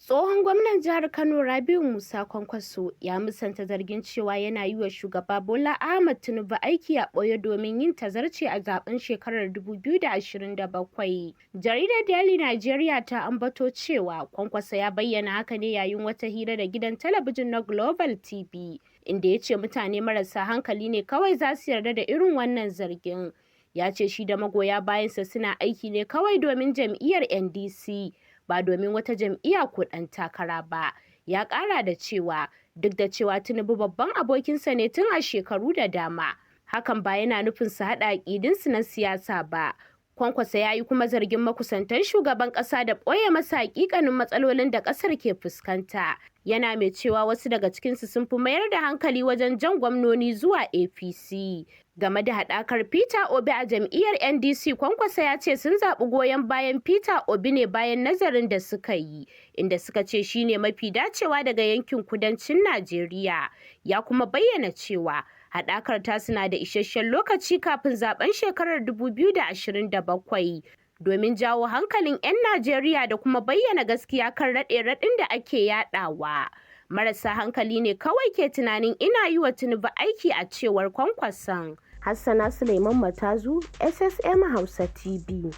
Tsohon gwamnan jihar Kano Rabiu Musa Kwankwaso ya musanta zargin cewa yana yi wa Shugaba Bola Ahmed Tinubu aiki a ɓoye domin yin tazarce a zaɓen shekarar 2027. Jaridar Daily Nigeria ta ambato cewa Kwankwaso ya bayyana haka ne yayin wata hira da gidan talabijin na Global TV, inda ya ce mutane marasa hankali ne kawai za su yarda da irin wannan zargin. Ya ce shi da magoya bayansa suna aiki ne kawai domin jam'iyyar NDC, ba domin wata jam'iyya ko ɗan takara ba. Ya ƙara da cewa duk da cewa Tinubu babban abokinsa ne tun a shekaru da dama, hakan ba yana nufin su haɗa aƙidunsu na siyasa ba. Kwankwaso ya yi kuma zargin makusantan shugaban ƙasa da ɓoye masa haƙiƙanin matsalolin da ƙasar ke fuskanta. Yana mai cewa wasu daga cikinsu sun fi mayar da hankali wajen jan gwamnoni zuwa APC. Game da haɗakar Peter Obi a jam'iyyar NDC, Kwankwaso ya ce sun zaɓi goyon bayan Peter Obi ne bayan nazarin da suka yi, inda suka ce shi ne mafi dacewa daga yankin kudancin Najeriya. Ya kuma bayyana cewa haɗakar tasu na da isasshen lokaci kafin zaben shekarar 2027 domin jawo hankalin 'yan Najeriya da kuma bayyana gaskiya kan raɗe-raɗin da ake yaɗawa. Marasa hankali ne kawai ke tunanin ina yi wa Tinubu aiki, a cewar Kwankwason. Hassana Suleiman Matazu, SSM Hausa TV.